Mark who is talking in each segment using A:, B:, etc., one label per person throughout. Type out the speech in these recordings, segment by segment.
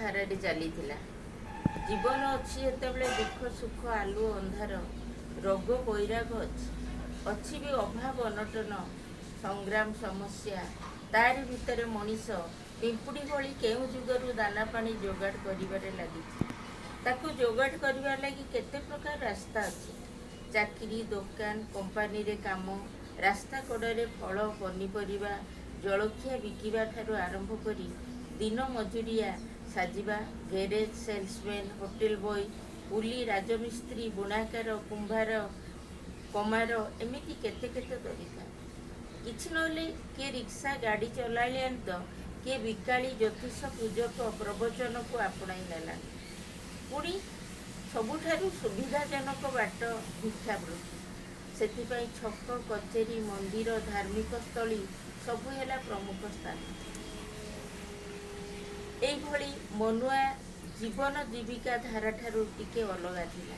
A: ଧାରାରେ ଚାଲିଥିଲା। ଜୀବନ ଅଛି ଯେତେବେଳେ ଦୁଃଖ ସୁଖ, ଆଲୁଅ ଅନ୍ଧାର, ରୋଗ ବୈରାଗ ଅଛି। ଅଛି ବି ଅଭାବ ଅନଟନ, ସଂଗ୍ରାମ ସମସ୍ୟା। ତାରି ଭିତରେ ମଣିଷ ପିମ୍ପୁଡ଼ି ଭଳି କେଉଁ ଯୁଗରୁ ଦାନା ପାଣି ଯୋଗାଡ଼ କରିବାରେ ଲାଗିଛି। ତାକୁ ଯୋଗାଡ଼ କରିବା ଲାଗି କେତେ ପ୍ରକାର ରାସ୍ତା ଅଛି। ଚାକିରି, ଦୋକାନ, କମ୍ପାନୀରେ କାମ, ରାସ୍ତା କଡ଼ରେ ଫଳ, ପନିପରିବା, ଜଳଖିଆ ବିକିବା ଠାରୁ ଆରମ୍ଭ କରି ଦିନ ମଜୁରିଆ ସାଜିବା, ଗ୍ୟାରେଜ ସେଲ୍ସମ୍ୟାନ୍, ହୋଟେଲ ବୟ, କୁଲି, ରାଜମିସ୍ତ୍ରୀ, ବୁଣାକାର, କୁମ୍ଭାର, କମାର, ଏମିତି କେତେ କେତେ ତରିକା। କିଛି ନହେଲେ କିଏ ରିକ୍ସା, ଗାଡ଼ି ଚଲାଇଲାଣି ତ କିଏ ବିକାଳି, ଜ୍ୟୋତିଷ, ପୂଜକ, ପ୍ରବଚନକୁ ଆପଣାଇ ନେଲାଣି। ପୁଣି ସବୁଠାରୁ ସୁବିଧାଜନକ ବାଟ ଭିକ୍ଷାବୃତ୍ତି। ସେଥିପାଇଁ ଛକ, କଚେରୀ, ମନ୍ଦିର, ଧାର୍ମିକ ସ୍ଥଳୀ ସବୁ ହେଲା ପ୍ରମୁଖ ସ୍ଥାନ। ଏଇଭଳି ମନୁଆ ଜୀବନ ଜୀବିକା ଧାରାଠାରୁ ଟିକେ ଅଲଗା ଥିଲା।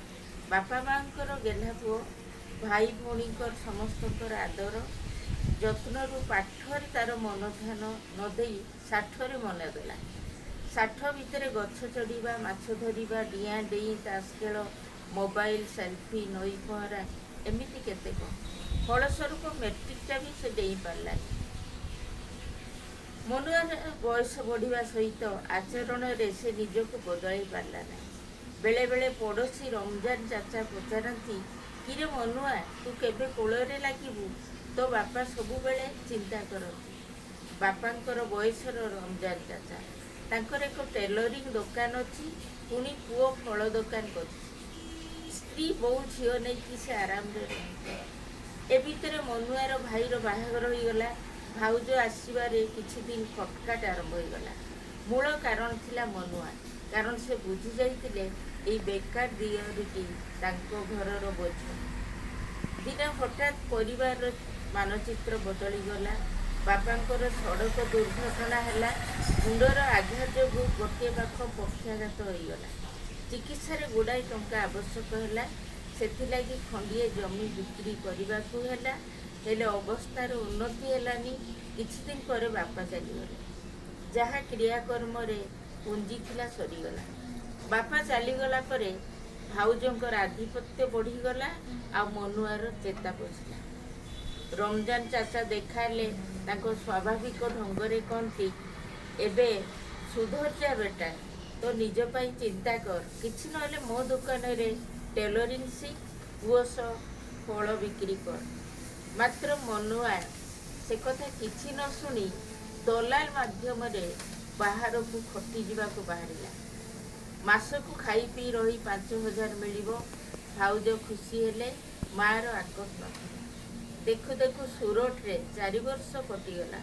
A: ବାପା ମାଆଙ୍କର ଗେହ୍ଲା ପୁଅ, ଭାଇ ଭଉଣୀଙ୍କର ସମସ୍ତଙ୍କର ଆଦର ଯତ୍ନରୁ ପାଠରେ ତାର ମନ ଧ୍ୟାନ ନ ଦେଇ ଷାଠରେ ମନ ଦେଲା। ଷାଠ ଭିତରେ ଗଛ ଚଢ଼ିବା, ମାଛ ଧରିବା, ଡିଆଁ ଡେଇଁ, ତାସ ଖେଳ, ମୋବାଇଲ, ସେଲ୍ଫି, ନଈ ପହଁରା, ଏମିତି କେତେ କ'ଣ। ଫଳସ୍ୱରୂପ ମେଟ୍ରିକଟା ବି ସେ ଡେଇଁ ପାରିଲାନି। ମନୁଆର ବୟସ ବଢ଼ିବା ସହିତ ଆଚରଣରେ ସେ ନିଜକୁ ବଦଳାଇ ପାରିଲା ନାହିଁ। ବେଳେବେଳେ ପଡ଼ୋଶୀ ରମଜାନ ଚାଚା ପଚାରନ୍ତି, "କିରେ ମନୁଆ, ତୁ କେବେ କୂଳରେ ଲାଗିବୁ? ତୋ ବାପା ସବୁବେଳେ ଚିନ୍ତା କରନ୍ତି।" ବାପାଙ୍କର ବୟସର ରମଜାନ ଚାଚା। ତାଙ୍କର ଏକ ଟେଲରିଂ ଦୋକାନ ଅଛି, ପୁଣି ପୁଅ ଫଳ ଦୋକାନ କରିଛି। ସ୍ତ୍ରୀ, ବୋହୂ, ଝିଅ ନେଇକି ସେ ଆରାମରେ ରୁହନ୍ତି। ଏ ଭିତରେ ମନୁଆର ଭାଇର ବାହାଘର ହୋଇଗଲା। ଭାଉଜ ଆସିବାରେ କିଛି ଦିନ ଖଟଖାଟ ଆରମ୍ଭ ହୋଇଗଲା। ମୂଳ କାରଣ ଥିଲା ମନୁଆ। କାରଣ ସେ ବୁଝି ଯାଇଥିଲେ, ଏଇ ବେକାର ଦିଅରଟି ତାଙ୍କ ଘରର ବୋଝ। ଦିନେ ହଠାତ୍ ପରିବାରର ମାନଚିତ୍ର ବଦଳିଗଲା। ବାପାଙ୍କର ସଡ଼କ ଦୁର୍ଘଟଣା ହେଲା। ମୁଣ୍ଡର ଆଘାତ ଯୋଗୁଁ ଗୋଟିଏ ପାଖ ପକ୍ଷାଘାତ ହୋଇଗଲା। ଚିକିତ୍ସାରେ ଗୁଡ଼ାଏ ଟଙ୍କା ଆବଶ୍ୟକ ହେଲା। ସେଥିଲାଗି ଖଣ୍ଡିଏ ଜମି ବିକ୍ରି କରିବାକୁ ହେଲା। ହେଲେ ଅବସ୍ଥାର ଉନ୍ନତି ହେଲାନି। କିଛି ଦିନ ପରେ ବାପା ଚାଲିଗଲେ। ଯାହା କ୍ରିୟାକର୍ମରେ ପୁଞ୍ଜି ଥିଲା, ସରିଗଲା। ବାପା ଚାଲିଗଲା ପରେ ଭାଉଜଙ୍କର ଆଧିପତ୍ୟ ବଢ଼ିଗଲା ଆଉ ମନୁଆର ଚେତା ପଶିଲା। ରମଜାନ ଚାଚା ଦେଖାହେଲେ ତାଙ୍କ ସ୍ୱାଭାବିକ ଢଙ୍ଗରେ କହନ୍ତି, "ଏବେ ସୁଧର ଯା ବେଟା, ତୋ ନିଜ ପାଇଁ ଚିନ୍ତା କର। କିଛି ନହେଲେ ମୋ ଦୋକାନରେ ଟେଲରିଂ ଶିଖ, ପୁଅ ସହ ଫଳ ବିକ୍ରି କର।" ମାତ୍ର ମନୁଆ ସେ କଥା କିଛି ନ ଶୁଣି ଦଲାଲ ମାଧ୍ୟମରେ ବାହାରକୁ ଖଟିଯିବାକୁ ବାହାରିଲା। ମାସକୁ ଖାଇ ପିଇ ରହି 5,000 ମିଳିବ। ଭାଉଜ ଖୁସି ହେଲେ, ମାଆର ଆକଟ ନଥିଲା। ଦେଖୁ ଦେଖୁ ସୁରଟରେ 4 ବର୍ଷ କଟିଗଲା।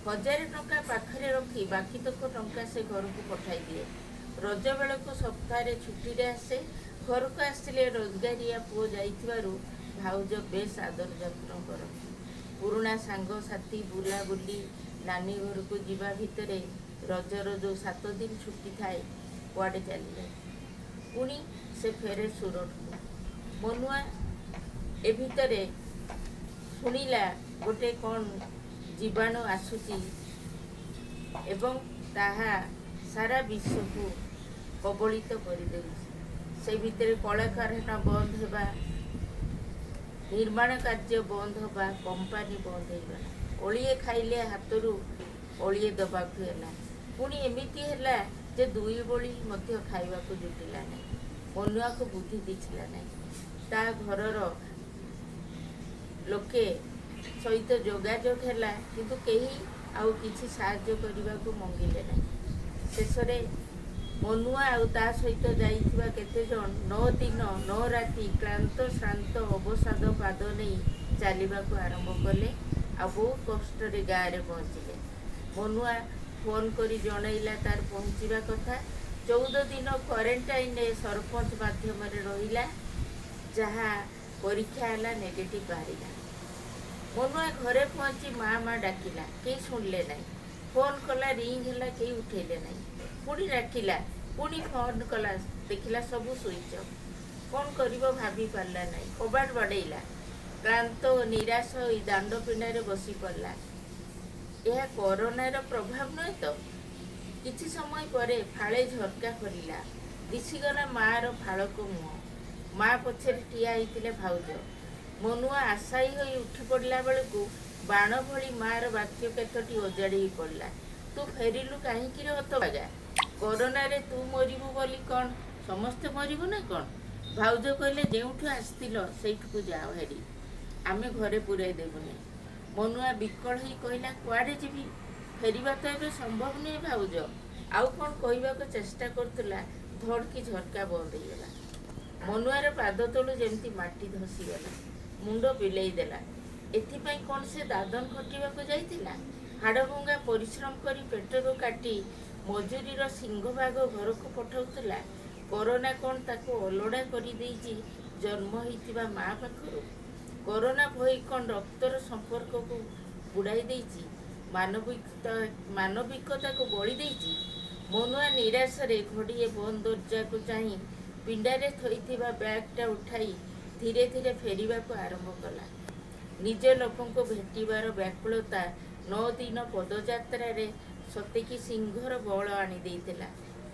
A: 1,000 ଟଙ୍କା ପାଖରେ ରଖି ବାକିତକ ଟଙ୍କା ସେ ଘରକୁ ପଠାଇ ଦିଏ। ରଜ ବେଳକୁ ସପ୍ତାହରେ ଛୁଟିରେ ଆସେ। ଘରକୁ ଆସିଲେ ରୋଜଗାରିଆ ପୁଅ ଯାଇଥିବାରୁ ଭାଉଜ ବେଶ ଆଦର ଯତ୍ନ କରନ୍ତି। ପୁରୁଣା ସାଙ୍ଗସାଥି, ବୁଲାବୁଲି, ନାନୀ ଘରକୁ ଯିବା ଭିତରେ ରଜର ଯେଉଁ 7 ଦିନ ଛୁଟି ଥାଏ, କୁଆଡ଼େ ଚାଲିଯାଏ। ପୁଣି ସେ ଫେରେ ସୁରଟକୁ। ମନୁଆ ଏ ଭିତରେ ଶୁଣିଲା, ଗୋଟେ କ'ଣ ଜୀବାଣୁ ଆସୁଛି ଏବଂ ତାହା ସାରା ବିଶ୍ୱକୁ କବଳିତ କରିଦେଉଛି। ସେ ଭିତରେ କଳକାରଖାନା ବନ୍ଦ ହେବା, ନିର୍ମାଣ କାର୍ଯ୍ୟ ବନ୍ଦ ହେବା, କମ୍ପାନୀ ବନ୍ଦ ହେଇଗଲା। ଓଳିଏ ଖାଇଲେ ହାତରୁ ଓଳିଏ ଦେବାକୁ ହେଲା। ପୁଣି ଏମିତି ହେଲା ଯେ ଦୁଇ ଓଳି ମଧ୍ୟ ଖାଇବାକୁ ଜୁଟିଲା ନାହିଁ। ମନୁଆକୁ ବୁଦ୍ଧି ଦିଶିଲା ନାହିଁ। ତା ଘରର ଲୋକେ ସହିତ ଯୋଗାଯୋଗ ହେଲା, କିନ୍ତୁ କେହି ଆଉ କିଛି ସାହାଯ୍ୟ କରିବାକୁ ମଙ୍ଗିଲେ ନାହିଁ। ଶେଷରେ ମନୁଆ ଆଉ ତା ସହିତ ଯାଇଥିବା କେତେଜଣ 9 ଦିନ 9 ରାତି କ୍ଳାନ୍ତ ଶ୍ରାନ୍ତ ଅବସାଦ ପାଦ ନେଇ ଚାଲିବାକୁ ଆରମ୍ଭ କଲେ ଆଉ ବହୁତ କଷ୍ଟରେ ଗାଁରେ ପହଞ୍ଚିଲେ। ମନୁଆ ଫୋନ୍ କରି ଜଣାଇଲା ତାର ପହଞ୍ଚିବା କଥା। 14 ଦିନ କ୍ୱାରେଣ୍ଟାଇନରେ ସରପଞ୍ଚ ମାଧ୍ୟମରେ ରହିଲା। ଯାହା ପରୀକ୍ଷା ହେଲା, ନେଗେଟିଭ୍ ବାହାରିଲା। ମନୁଆ ଘରେ ପହଞ୍ଚି ମା ମା ଡାକିଲା, କେହି ଶୁଣିଲେ ନାହିଁ। ଫୋନ୍ କଲା, ରିଙ୍ଗ ହେଲା, କେହି ଉଠେଇଲେ ନାହିଁ। ପୁଣି ଡାକିଲା, ପୁଣି ଫୋନ୍ କଲା, ଦେଖିଲା ସବୁ ସୁଇଚ୍ ଅଫ୍। କ'ଣ କରିବ ଭାବି ପାରିଲା ନାହିଁ। କବାଟ ବାଡ଼େଇଲା। କ୍ଳାନ୍ତ ଓ ନିରାଶ ହୋଇ ଦାଣ୍ଡ ପିଣ୍ଡାରେ ବସି ପଡ଼ିଲା। ଏହା କରୋନାର ପ୍ରଭାବ ନୁହେଁ ତ? କିଛି ସମୟ ପରେ ଫାଳେ ଝର୍କା ଖୋଲିଲା। ଦିଶିଗଲା ମାଆର ଫାଳକ ମୁହଁ। ମା ପଛରେ ଠିଆ ହେଇଥିଲେ ଭାଉଜ। ମନୁଆ ଆଶାୟୀ ହୋଇ ଉଠିପଡ଼ିଲା ବେଳକୁ ବାଣ ଭଳି ମାଆର ବାକ୍ୟ କେତୋଟି ଓଜାଡ଼ି ହେଇ ପଡ଼ିଲା, "ତୁ ଫେରିଲୁ କାହିଁକିରେ ହତଭାଗା? କରୋନାରେ ତୁ ମରିବୁ ବୋଲି କ'ଣ ସମସ୍ତେ ମରିବୁ ନା କ'ଣ?" ଭାଉଜ କହିଲେ, "ଯେଉଁଠୁ ଆସିଥିଲ ସେଇଠିକୁ ଯାଅ ହେରି। ଆମେ ଘରେ ପୁରାଇ ଦେବୁନି।" ମନୁଆ ବିକଳ ହେଇ କହିଲା, "କୁଆଡ଼େ ଯିବି? ଫେରିବା ତ ଏବେ ସମ୍ଭବ ନୁହେଁ ଭାଉଜ।" ଆଉ କ'ଣ କହିବାକୁ ଚେଷ୍ଟା କରୁଥିଲା, ଧଡ଼କି ଝରକା ବନ୍ଦ ହେଇଗଲା। ମନୁଆର ପାଦ ତଳୁ ଯେମିତି ମାଟି ଧସିଗଲା। ମୁଣ୍ଡ ବିଲେଇ ଦେଲା। ଏଥିପାଇଁ କ'ଣ ସେ ଦାଦନ ଖଟିବାକୁ ଯାଇଥିଲା? ହାଡ଼ଭଙ୍ଗା ପରିଶ୍ରମ କରି ପେଟରୁ କାଟି ମଜୁରୀର ସିଂହଭାଗ ଘରକୁ ପଠାଉଥିଲା। କରୋନା କ'ଣ ତାକୁ ଅଲୋଡ଼ା କରିଦେଇଛି ଜନ୍ମ ହେଇଥିବା ମା ପାଖରୁ? କରୋନା ଭୟ କ'ଣ ରକ୍ତର ସମ୍ପର୍କକୁ ବୁଡ଼ାଇ ଦେଇଛି? ମାନବିକତାକୁ ବଳି ଦେଇଛି? ମନୁଆ ନିରାଶରେ ଘଡ଼ିଏ ବନ୍ଦ ଦରଜାକୁ ଚାହିଁ ପିଣ୍ଡାରେ ଥୋଇଥିବା ବ୍ୟାଗଟା ଉଠାଇ ଧୀରେ ଧୀରେ ଫେରିବାକୁ ଆରମ୍ଭ କଲା। ନିଜ ଲୋକଙ୍କୁ ଭେଟିବାର ବ୍ୟାକୁଳତା 9 ଦିନ ପଦଯାତ୍ରାରେ ସତେକି ସିଂହର ବଳ ଆଣିଦେଇଥିଲା।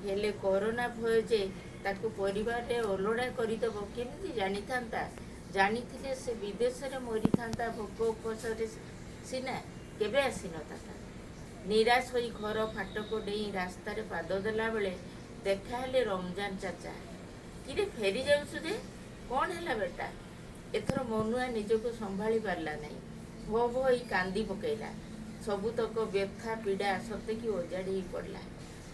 A: ହେଲେ କରୋନା ଭୟ ଯେ ତାକୁ ପରିବାରରେ ଅଲୋଡ଼ା କରିଦେବ, କେମିତି ଜାଣିଥାନ୍ତା? ଜାଣିଥିଲେ ସେ ବିଦେଶରେ ମରିଥାନ୍ତା ଭୋକ ଉପୋଷରେ ସିନା, କେବେ ଆସିନଥାନ୍ତା। ନିରାଶ ହୋଇ ଘର ଫାଟକ ଡେଇଁ ରାସ୍ତାରେ ପାଦ ଦେଲାବେଳେ ଦେଖାହେଲେ ରମଜାନ ଚାଚା। "କିରେ, ଫେରି ଯାଉଛୁ ଯେ? କ'ଣ ହେଲା ବେଟା?" ଏଥର ମନୁଆ ନିଜକୁ ସମ୍ଭାଳି ପାରିଲା ନାହିଁ। ଭୋ ଭୋ ହେଇ କାନ୍ଦି ପକେଇଲା। ସବୁତକ ବ୍ୟଥା ପୀଡ଼ା ସତେକି ଓଜାଡ଼ି ହେଇ ପଡ଼ିଲା।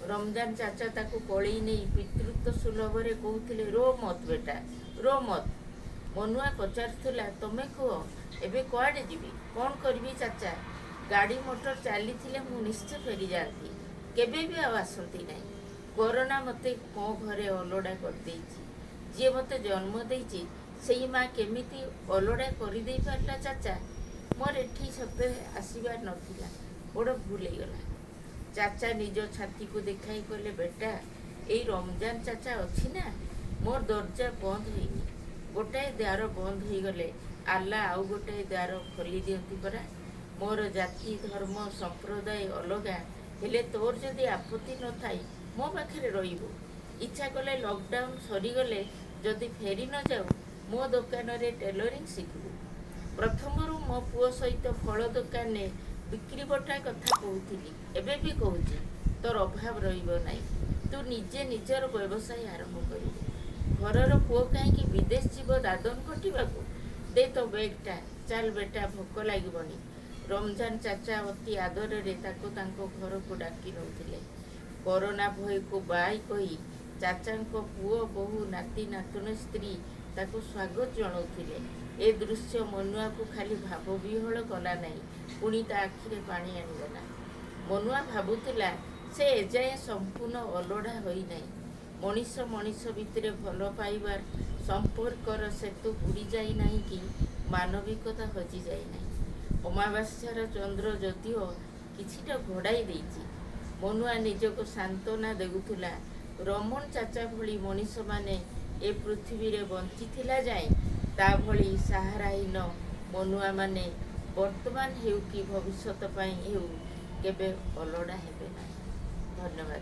A: ରମଜାନ ଚାଚା ତାକୁ କୋଳେଇ ନେଇ ପିତୃତ୍ୱ ସୁଲଭରେ କହୁଥିଲେ, "ରୋ ମତ ବେଟା, ରୋ ମତ।" ମନୁଆ ପଚାରୁଥିଲା, "ତମେ କୁହ, ଏବେ କୁଆଡ଼େ ଯିବି, କ'ଣ କରିବି ଚାଚା? ଗାଡ଼ି ମଟର ଚାଲିଥିଲେ ମୁଁ ନିଶ୍ଚୟ ଫେରିଯାଆନ୍ତି, କେବେ ବି ଆଉ ଆସନ୍ତି ନାହିଁ। କରୋନା ମୋତେ ମୋ ଘରେ ଅଲୋଡ଼ା କରିଦେଇଛି। ଯିଏ ମୋତେ ଜନ୍ମ ଦେଇଛି, ସେଇ ମା କେମିତି ଅଲୋଡ଼ା କରିଦେଇ ପାରିଲା ଚାଚା? ମୋର ଏଠି ସତେ ଆସିବାର ନଥିଲା, ବଡ଼ ଭୁଲ ହେଇଗଲା।" ଚାଚା ନିଜ ଛାତିକୁ ଦେଖାଇ କହିଲେ, "ବେଟା, ଏଇ ରମଜାନ ଚାଚା ଅଛି ନା? ମୋର ଦରଜା ବନ୍ଦ ହେଇନି। ଗୋଟାଏ ଦ୍ୱାର ବନ୍ଦ ହେଇଗଲେ ଆଲ୍ଲା ଆଉ ଗୋଟାଏ ଦ୍ୱାର ଖୋଲି ଦିଅନ୍ତି ପରା। ମୋର ଜାତି, ଧର୍ମ, ସମ୍ପ୍ରଦାୟ ଅଲଗା ହେଲେ ତୋର ଯଦି ଆପତ୍ତି ନଥାଏ, ମୋ ପାଖରେ ରହିବୁ। ଇଚ୍ଛା କଲେ ଲକଡାଉନ ସରିଗଲେ ଯଦି ଫେରି ନ ଯାଉ, ମୋ ଦୋକାନରେ ଟେଲରିଂ ଶିଖିବୁ। ପ୍ରଥମରୁ ମୋ ପୁଅ ସହିତ ଫଳ ଦୋକାନରେ ବିକ୍ରିବଟା କଥା କହୁଥିଲି, ଏବେ ବି କହୁଛି। ତୋର ଅଭାବ ରହିବ ନାହିଁ। ତୁ ନିଜେ ନିଜର ବ୍ୟବସାୟ ଆରମ୍ଭ କରିବୁ। ଘରର ପୁଅ କାହିଁକି ବିଦେଶ ଯିବ ଦାଦନ ଖଟିବାକୁ? ଦେ ତୋ ବେଗଟା, ଚାଲ ବେଟା, ଭୋକ ଲାଗିବଣି।" ରମଜାନ ଚାଚା ଅତି ଆଦରରେ ତାକୁ ତାଙ୍କ ଘରକୁ ଡାକି ନେଉଥିଲେ। କରୋନା ଭୟକୁ ବାଇ କହି ଚାଚାଙ୍କ ପୁଅ, ବୋହୂ, ନାତି, ନାତୁଣୀ, ସ୍ତ୍ରୀ ତାକୁ ସ୍ୱାଗତ ଜଣାଉଥିଲେ। ଏ ଦୃଶ୍ୟ ମନୁଆକୁ ଖାଲି ଭାବବିହ୍ୱଳ କଲା ନାହିଁ, ପୁଣି ତା ଆଖିରେ ପାଣି ଆଣିଦେଲା। ମନୁଆ ଭାବୁଥିଲା, ସେ ଏଯାଏଁ ସମ୍ପୂର୍ଣ୍ଣ ଅଲୋଡ଼ା ହୋଇନାହିଁ। ମଣିଷ ମଣିଷ ଭିତରେ ଭଲ ପାଇବାର ସମ୍ପର୍କର ସେତୁ ବୁଡ଼ି ଯାଇନାହିଁ କି ମାନବିକତା ହଜି ଯାଇନାହିଁ। ଅମାବାସ୍ୟାର ଚନ୍ଦ୍ର ଯଦିଓ କିଛିଟା ଘୋଡ଼ାଇ ଦେଇଛି। ମନୁଆ ନିଜକୁ ସାନ୍ତ୍ୱନା ଦେଉଥିଲା, ରମଣ ଚାଚା ଭଳି ମଣିଷମାନେ ଏ ପୃଥିବୀରେ ବଞ୍ଚିଥିଲା ଯାଏଁ ତା ଭଳି ସାହାରାହୀନ ମନୁଆମାନେ ବର୍ତ୍ତମାନ ହେଉ କି ଭବିଷ୍ୟତ ପାଇଁ ହେଉ, କେବେ ଅଲୋଡ଼ା ହେବେ ନାହିଁ। ଧନ୍ୟବାଦ।